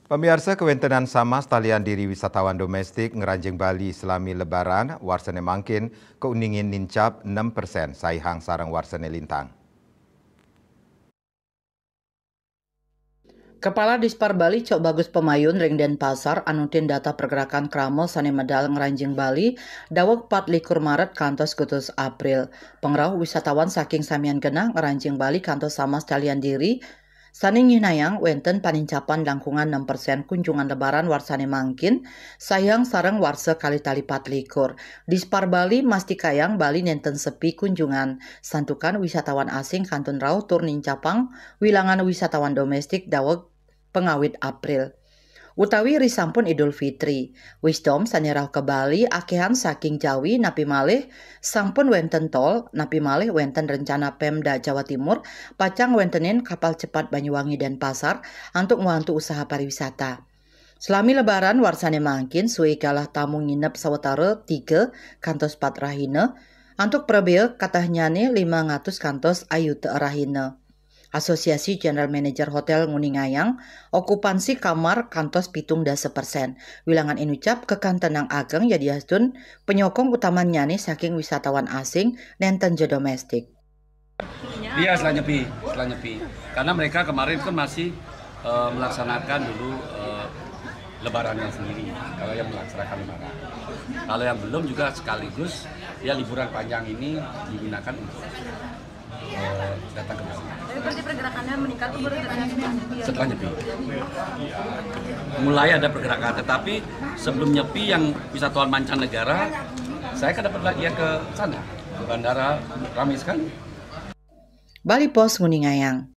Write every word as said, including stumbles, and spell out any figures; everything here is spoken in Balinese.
Pamiarsa, kawéntenan samas talian diri wisatawan doméstik ngranjing Bali salami Lebaran warsané mangkin kauningin nincap enam persen saihang sareng warsané lintang. Kepala Dispar Bali Cok Bagus Pemayun ring Denpasar anutin data pergerakan krama sané medal ngranjing Bali daweg pat likur Maret kantos kutus April. Pangrauh wisatawan saking samian genah ngranjing Bali kantos samas talian diri sané nyihnayang wénten panincapan langkungan enam persen kunjungan Lebaran warsané mangkin, saihang sareng warsa kalih tali pat likur. Dispar Bali mastikayang Bali nénten sepi kunjungan, santukan wisatawan asing kantun rauh tur nincapang wilangan wisatawan doméstik daweg pangawit April. Utawi risampun Idul Fitri, wisdom sané rauh ka Bali akéhan saking Jawi napi malih sampun wénten tol, napi malih wénten rencana Pemda Jawa Timur pacang wéntenin kapal cepat Banyuwangi Denpasar antuk ngwantu usaha pariwisata. Salami Lebaran warsané mangkin sué galah tamu nginep sawatara tiga kantos pat rahina, antuk prabéa katahnyané limang atus kantos ayuta rahina. Asosiasi General Manager Hotel nguningayang okupansi kamar kantos pitung dasa persen. Wilangan inucap kakantenang ageng yadiastun panyokong utamannyané saking wisatawan asing nénten ja doméstik. Iya, setelah nyepi, setelah nyepi. Karena mereka kemarin kan masih eh, melaksanakan dulu eh, lebarannya sendiri. Kalau yang melaksanakan lebaran, kalau yang belum juga sekaligus ya liburan panjang ini digunakan untuk eh, datang ke Bali. Tapi berarti pergerakannya meningkat tuh baru setelah nyepi. Setelah nyepi. Mulai ada pergerakan, tetapi sebelum nyepi yang wisatawan mancanegara, saya kan dapat lagi ya ke sana, ke bandara, ramai sekali. Bali Post nguningayang,